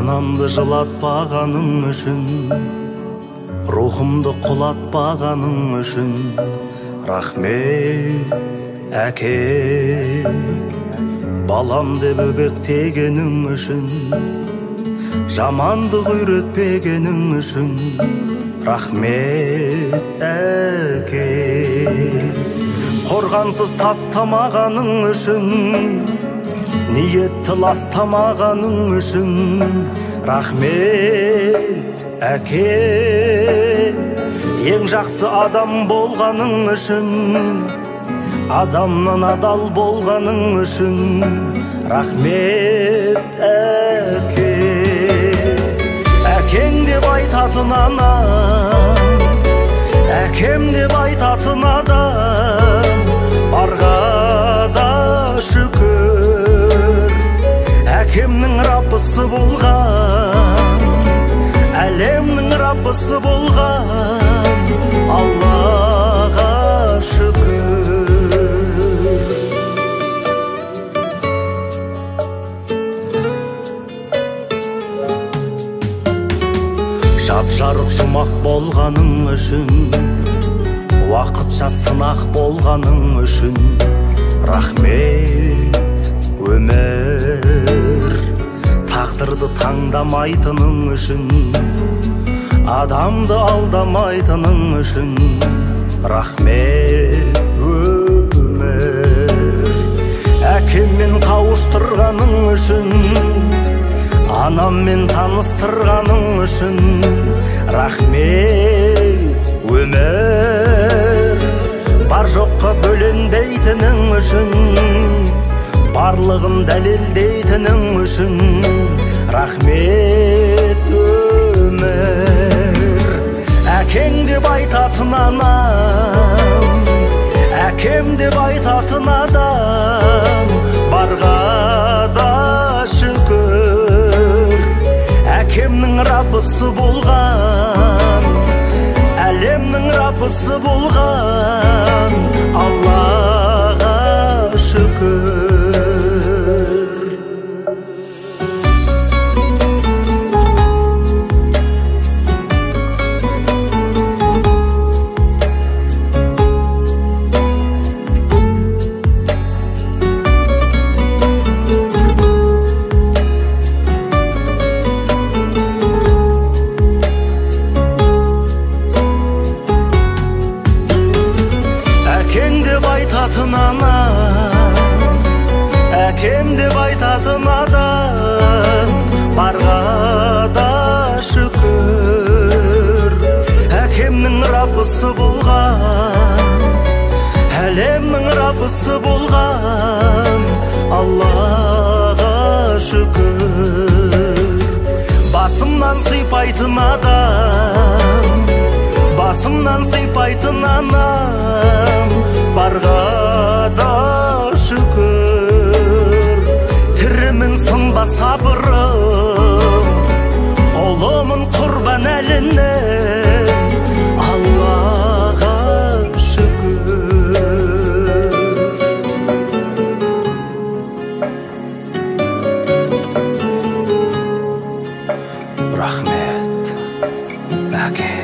Анамды жылатпағаның үшін, рухымды құлатпағаның үшін рахмет, әке. Балам деп өбектегенің үшін, жамандық үйретпегенің үшін рахмет, әке. Қорғансыз тастамағаның үшін, ниетті ластамағаның үшін рахмет, әке. Ең жақсы адам болғаның үшін, адамнан адал болғаның үшін рахмет, әке. Әкең деп айтатын анам, әкем деп айтатын адам барға да шүкір. Әкемнің Раббысы болған, әлемнің Раббысы болған Аллаға шүкір. Жап-жарық жұмақ болғаның үшін, уақытша сынақ болғаның үшін рахмет, өмір. Тағдырды таңдамайтының үшін, адамды алдамайтының үшін рахмет, өмір. Әкеммен қауыштырғаның үшін, анаммен таныстырғаның үшін рахмет, өмір. Бар жоққа бөленбейтінің үшін, барлығын дәлелдейтінің үшін рахмет, өмір. Әкең деп айтатын анам, әкем деп айтатын адам барға да шүкір. Әкемнің Раббысы болған, әлемнің Раббысы болған Аллаға шүкір. Анам, әкем деп айтатын адам барға да шүкір. Әкемнің Раббысы болған, әлемнің Раббысы болған Аллаға шүкір. Басымнан сипайтын адам, басымнан сипайтын анам барға да шүкір. Тірімін сынба сабырым, ұлымын құрбан әлінің, Аллаға шүкір. Рахмет, әке.